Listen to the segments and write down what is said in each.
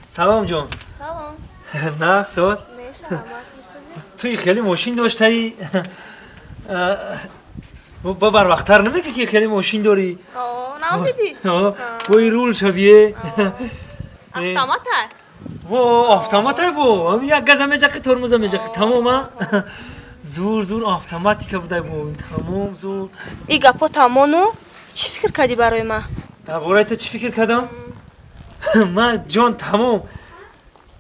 Салом ҷон. Салом. Нағз, соз? Мешавам. Туи хеле мошин доштаӣ? Ба барвақттар намекӣ, ки хеле мошин дорӣ? Намдидӣ? Бои рул шавие. Автомата? Во, автомата бо. Як газа меҷақи, тормоза меҷақи. Тамом, а? Зур, зур автоматика будай бо. Тамом, зур. И гапо тамону чӣ фикр кардӣ барои ман? Дар бораи ту чӣ фикр кардам? Ман ҷон тамом.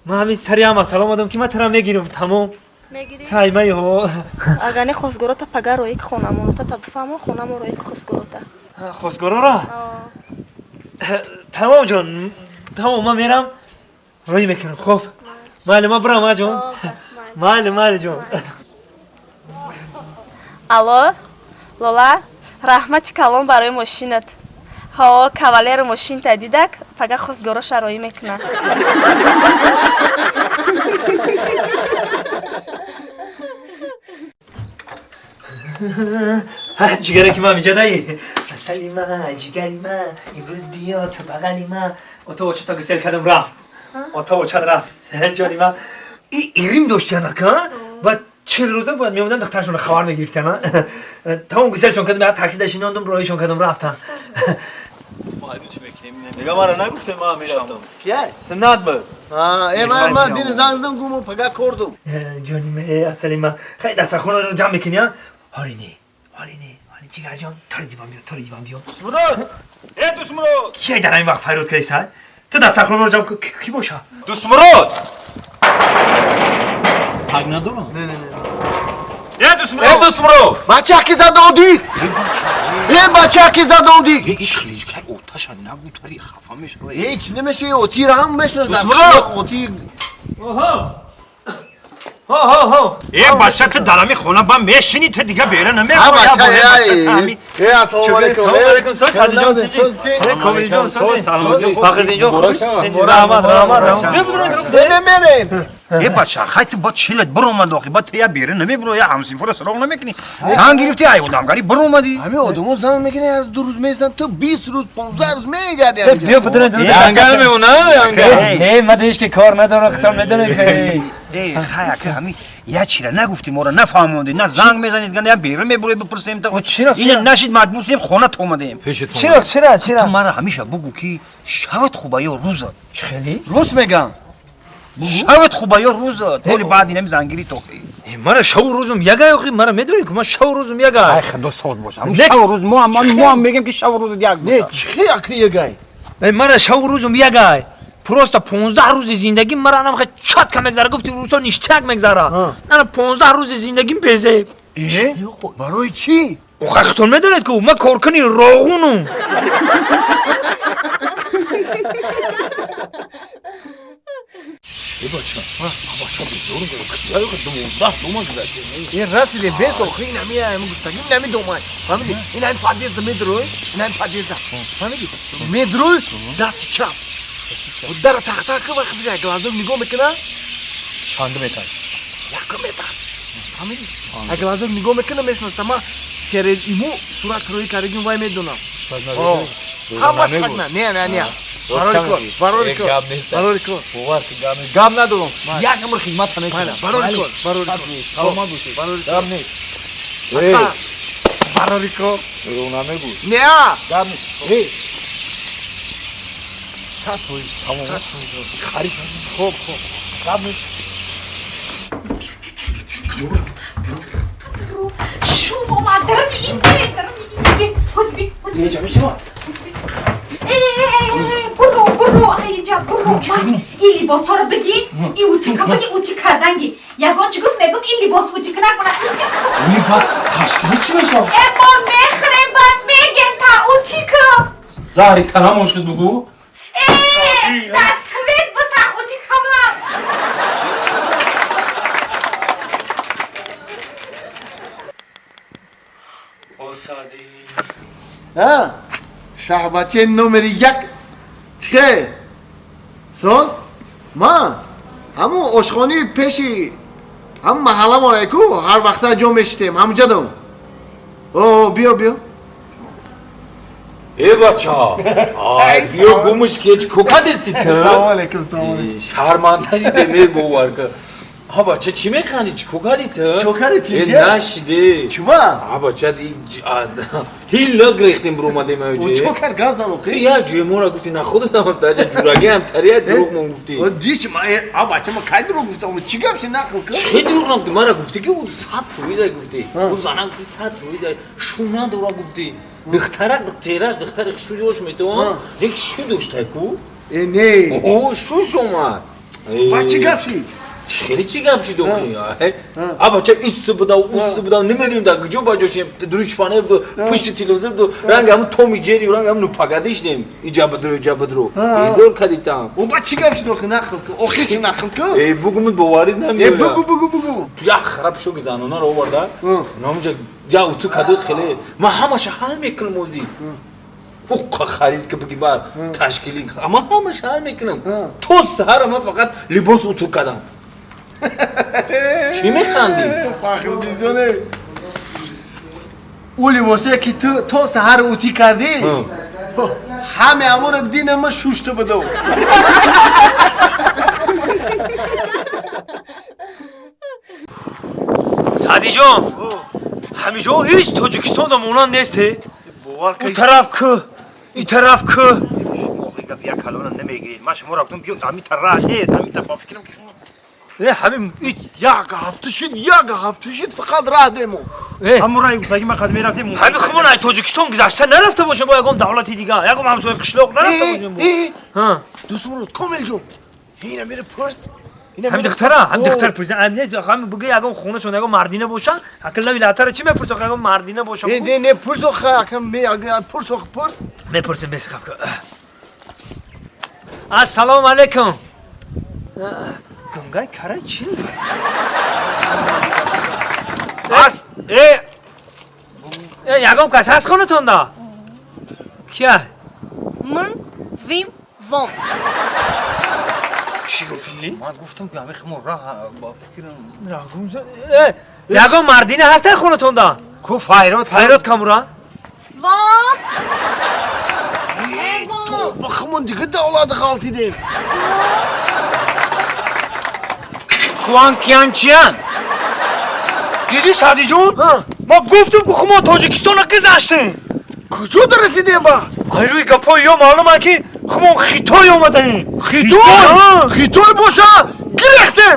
Ман ҳамин сари ҳама салом одам, ки ман тара мегирам, тамом. Мегирӣ? Таймаи ҳо. Агар не, хостгорота пага рои ки хонамонота, та бифаҳмо, хонамо рои ки хостгорота. Хостгороро? Тамом ҷон, тамом, ман мерам, роӣ мекунам. Хоб. Майли, ман бирам, а ҷон. Майли, майли ҷон. Алло, Лола, раҳмати калон барои мошинат. Ҳо, кавалери мошинта дидак, пага хостгороша роӣ мекунад. Ҷигаре ки ман инҷа даи. Асали ман, ҷигари ман, имрӯз биё ту бағали ман. Ото очата гусел кардам, рафт. Ото очат рафт. Ҷони ман. И ирим доштянака? Баъд 40 рӯза бояд меомадан, духтаршонро хабар мегирифтан. Тамом, гуселшон кардам, як такси дашинондум, роҳишон кардам, рафтан. Дига мара нагуфтем, ман мерафтам. Кия? Суннат буд. Ман дини занг задам, гуму пага кордум. Ҷони ман, асали ман. Хай, дастархонаро ҷамъ мекунӣ, а? Ҳоли не, ҳоли не, ҳоли ҷигарҷон, тори диван биё, тори диван биё. Дусмурод! Э, Дусмурод! Кия дар ҳамин вақт фарёд кардиса? Ту дастархонаро ҷамъ кӣ боша? Дусмурод! Саг надорам? Не, не, не. Э, Дусмурод! Э, Дусмурод! Бача ки задодӣ? Э, бача ки задодӣ? Иш хеле оташа нагу, тари хафа мешава. Ҳеч намеша, отира ҳам мешносам. Дусмурод! Оти. Оҳо. Ҳо, ҳо, ҳо. Э, бача, ту дар ҳамин хона ба мешинӣ, ту дига бера Ҳа, намехоҳӣ. бача, э, ассалому алайкум. Салому алайкум, соз, Садиҷон, Комилҷон, соз, Фахриддинҷон, хуб? Раҳмат, раҳмат, раҳмат. Биё, бидуред. Намерем. Э, бача, хай, ту ба чилат биромад охи, ба ту я бера намебуро, я ҳамсинфора суроғ намекунӣ. Зан гирифтӣ, ай одамгарӣ биромадӣ. Ҳамин одамо зан мекунӣ, аз 2 рӯз местан, ту 20 рӯз, 15 рӯз мегардӣ. Биё, бидуред. Янгал мемона, янгал. Не, ман ҳеч ки кор надорам, хитом медонем ки. Э, хай, ака, ҳамин я чира нагуфтӣ, моро нафаҳмондӣ, на занг мезанед, я бера мебурои, бипурсем та. Чиро, ина нашид, маҷбур шудем, хона омадем. Чиро, чиро, чиро? Ту мара ҳамеша бугӯ, ки шават хуба ё рӯзат? Чӣ хеле? Рост мегам. Шават хуба ё рӯзат? Ҳоли баъд инами зангирӣ тохи. Мара шаву рӯзум ягай, охи, мара медонӣ ки ман шаву рӯзум ягай. Ай, худо соз боша. Шаву рӯз мо ҳам мегем, ки шаву рӯзат як Не, боша. чӣ аки ягай? Мара шаву рӯзум ягай. Просто 15 рӯзи зиндагим мара анам хе чётко мегзара, гуфти рӯзо ништяк мегзара. Ана 15 рӯзи зиндагим безеб. Э, барои чӣ? Охай, хитон медонед ку ман коркуни роғунум. Э, бача, бача, безорум, кишвар 12 дома гузаште. Ин расидем, бес, охи, ин ҳами ҳами гуфтагим, ин ҳами домай. Фаҳмидӣ? Ин ҳами подъезда медурӯй, ин ҳами подъезда. Фаҳмидӣ? Медурӯй, дасти чап. Дара тахта ки вақт бижа, глазок нигоҳ мекуна? Чанд метр? Якум метр. Фаҳмидӣ? А глазок нигоҳ мекуна, мешноста, ма через иму сурат рӯи кардагим, вай медонам. Ҳамаш так не, не, не. Барори кор, барори кор. Гап нест. Барори кор. Бовар ки гап нест. Гап надорам. Як умр хидмат намекунам. Барори кор, барори кор. Саломат бошед. Барори Гап нест. Ака, барори кор. Дурӯғ намегӯ. Не. Гап нест. Э! 100%, тамом. Харид. Хоб, хоб. Гап нест. Шум омад, дарни ин бе, дарни ин бе, ҳузби, ҳузби. Неҷа мешавад? Э, буро, буро, айҷа, буро. Ман ин либосҳоро бигӣ, ин утюг а бигӣ, утюг карданги. Ягон чӣ гуфт, мегум, ин либос утюг накуна, утюг. Ни, баъд ташкили чӣ мешавад? Э, мо мехӯрем, баъд мегем та утюг а. Заҳри танамон шуд, бугӯ. Э, дар свет бисах утюг ама. Осади. Ҳа? Шаҳбачаи номери як чихе? Соз? Ма? Ҳамун ошхонаи пеши ҳамун маҳалламон ку ҳар вақта ҷо мешитем, ҳамунҷа дом. О, биё, биё. Э бача, биё гумш кеч кукадести ту? Салом алейкум, салом алейкум. Шарманда шиде, мебовар ка. А бача, чӣ механдӣ? Чӣ кукади ту? Чо кардӣ ту? Э, нашиде. Чува? А бача, ҳилла гирехтем, буромадем аёҷе. Чо кард, гап зан Ту охи? як ҷӯемора гуфтӣ, на худатам даҷа ҷурагиам тария дурӯғ мон гуфтӣ. Диш, а бача, ма кай дурӯғ гуфтам? Чӣ гап ши, нақл кун. Хеле дурӯғ нагуфтӣ, мара гуфтӣ ки 100% гуфтӣ. Ӯ зана гуфтӣ 100% шу надора гуфтӣ. Духтарак тераш духтари шу ёш метавон, як шу доштай ку? Э, не. О, шуш омад. Ба чӣ гап шид? Хеле чӣ гап шид охи? А бача, исси будав, усси будав, намедонем дар куҷо ба ҷошем. Дуруч фанер буду, пушти телевизор буду, ранг ҳамун Томи Ҷери, ранг ҳамун нупагадишдем. Иҷа бидро, иҷа бидро. Безор кадитам. О, ба чӣ гап шид охи, нақл кун. Охи чӣ нақл кун? Э, бугумут боварӣ Э, намеояд. бугу, бугу, бугу. Як хара пишоки занонаро оварда. Номҷа я уту кадод хеле. Ман ҳамаша ҳал мекунам озӣ. Уққа харид ки буги бар ташкилӣ. Ман ҳамаша ҳал мекунам. То саҳара ман фақат либос уту кардам. Чӣ механдӣ? Фахриддинҷоне, ӯ либосое ки ту то саҳар утӣ кардӣ, ҳаме ҳамонро динама шушта будам. Саъдиҷон, ҳамиҷо ҳеҷ Тоҷикистонда монанд нест, е? У тараф кӯ, и тараф кӯ. Охи, гап як калона намегиред. Ман шуморо гуфтам, биё, ҳамин та раҳ нест, ҳамин та ба фикрам ки Э, ҳамин Як ҳафта шид, як ҳафта шид, фақат раҳ демо. Э, ҳамон раҳи гуфтагӣ ман қад мерафтем. Ҳамин хумон ай Тоҷикистон гузашта нарафта бошем, бо ягон давлати дига, ягон ҳамсояи қишлоқ нарафта бошем. Ҳа. Дӯстмурод, Комилҷон, ина мера пурс. Ҳамин духтара, ҳамин духтар пурсида, ам нест, ҳамин буги ягон хонашон ягон мардина боша, акл лави латара чӣ мепурса, ягон мардина боша. Не, не, не, пурс охи, акам ме, пурс охи, пурс. Мепурсем, бес хаб. Ассалому алайкум. Гунгай кара чӣ? Ас, э, Э, ягон кас ҳаст хонатонда? Кия? Мн, вим, вом. Чӣ гуфтӣ? Ман гуфтам ки ҳамин химо раҳ ба фикрам. Э, ягон мардина ҳаст хонатонда? Ку файрод, Файрод камура? Вом. То ба хумон дига давлати ғалтидем. Куан киян чиян? Диди, Саъдиҷон? Ма гуфтам ки хумо Тоҷикистона гузаштем. Куҷо расидем ба? Ай рӯи гапҳои ё маълум ки хумо Хитой омадаем. Хитой? Хитой боша, гирехтем.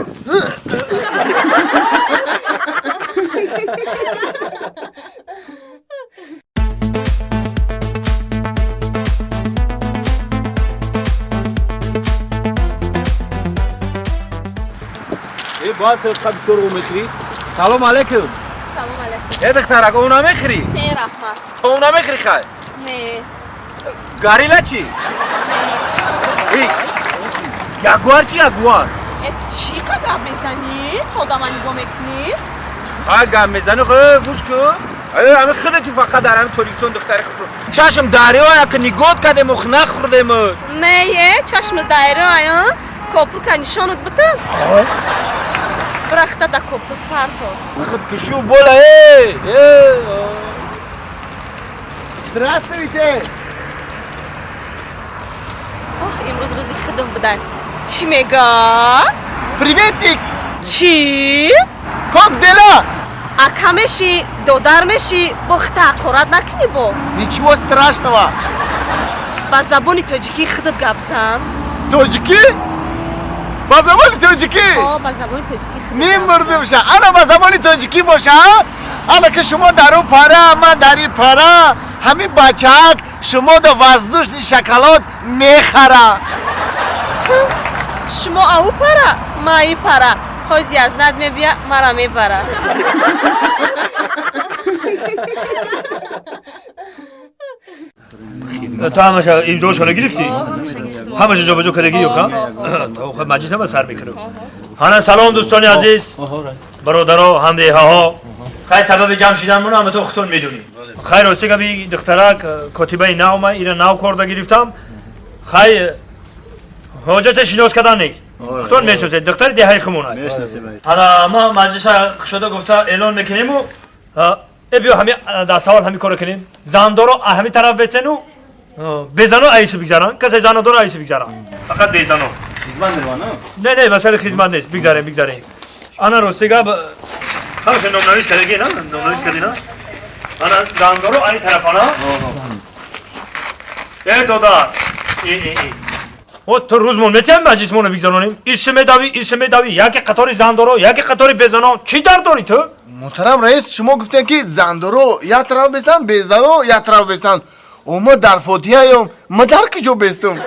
Э, бас қаб бисёр мехӯрӣ? Салом алейкум. Салом алейкум. Э, духтарак, ов намехӯрӣ? Не, раҳмат. То ов намехӯрӣ, хай? Не. Горилла чӣ? Э, ягуар чӣ, ягуар? Э, ту чӣ қа гап мезанӣ? То да ман нигоҳ мекунӣ? Хай, гап мезанӣ, э, гӯш кун. Э, ҳамин худати фақат дар ҳамин Тоҷикистон духтари хушрӯ. Чашм дарё як нигоҳ кардем, ох, нахӯрдем. Не, е, чашми дайро ая. Копурка нишонат бутам? Бирахта да копурк парто. Худ кишу бола, э, э. Здравствуйте. Оҳ, имрӯз рӯзи хидм будан. Чӣ мега? Приветик. Чӣ? Как дела? Ака мешӣ, додар мешӣ, бо хита ҳақорат накунӣ бо. Ничего страшного. Ба забони тоҷикии худат гап зан. Тоҷикӣ? Ба забони тоҷикӣ? О, ба забони тоҷикии худат. Мемурдимша. Ана ба забони тоҷикӣ боша, ана ки шумо дар ӯ пара, ман дар и пара, ҳамин бачаак шумо да воздушный шоколад мехара. Шумо ау пара, ма и пара. Ҳози аз над мебия, мара мебара. Ту ҳамаша имзошона гирифтӣ? Ҳамаша ҷобаҷо кардагӣ ё ха? То охир маҷлис ҳама сар мекунам. Ҳана, салом, дӯстони азиз, бародаро, ҳамдеҳаҳо. Хай, сабаби ҷамъ шиданмон ҳама то худтон медонӣ. Хай, рости габи, духтарак котибаи нав ма ира нав корда гирифтам. Хай, ҳоҷате шинос кардан нест. Худтон мешиносед, духтари деҳаи хумонад. Ҳана, ма маҷлиса кушода гуфта эълон мекунему. Э, биё, ҳами даставал ҳами коро кунем. Зандоро ҳами тараф бесену Безано айсу бигзаран, касе зано дора, айсу бигзаран, фақат безано. Хизмат мераванд. Не, масъалаи хизмат нест, бигзарем, бигзарем. Ана, рости гап, ҳамаша номнавис кардаги, на? Номнавис кардӣ, на? Ана, зандоро ани тарафана. Э, додар, э, э, э. О, ту рӯзмон метиҳам, маҷлисмонро бигзаронем, иси медавӣ, иси медавӣ, яке қатори зандоро, яке қатори безано, чӣ дард дорӣ ту? Муҳтарам раис, шумо гуфтем, ки зандоро як тараф бестан, безано як тараф бестан. О, ма дар фотиҳаём, ма дар куҷо бестум?